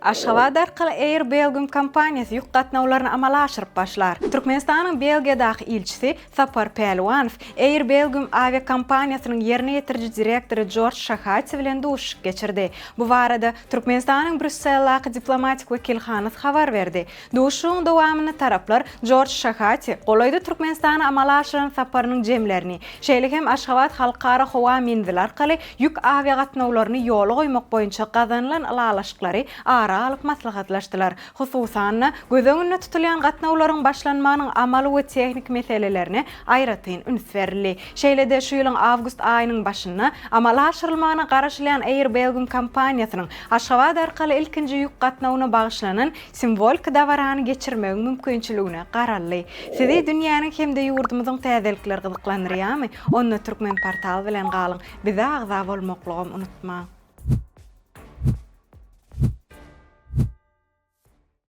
Aşgabat arkaly Air Belgium kompaniýasy ýük gatnawlaryny amala aşyryp başlar. Türkmenistanyň Belgiýadaky ilçisi Sapar Pälwanow Air Belgium awiakompaniýasynyň ýerine ýetiriji direktory Jorj Şahati bilen duşuşyk geçirdi. Bu barada Türkmenistanyň Brýusseldaky diplomatik wekilhanasy habar berdi. Duşuşygyň dowamynda taraplar Jorj Şahati golaýda Türkmenistana amala aşyran saparynyň jemlerini, şeýle hem Aşgabat Halkara howa menzili arkaly ýük awiagatnawlaryny ýola goýmak boýunça gazanylan ylalaşyklary ara alyp maslahatlaşdylar. Hususan-da, göz öňünde tutulýan gatnawlaryň başlanmagynyň amaly we tehniki meselelerine aýratyn üns berildi. Şeýle-de şu ýylyň awgust aýynyň başynda amala aşyrylmagyna garaşylýan Air Belgium kompaniýasynyň Aşgabat arkaly ilkinji ýük gatnawyna bagyşlanan simwoliki dabarany geçirmegiň mümkinçiligine garaldy. Sizi dünýäniň hem-de ýurdumyzyň täzelikleri gyzyklandyrýarmy? Onda Turkmenportal bilen galyň, bize agza bolmaklygam unutmaň!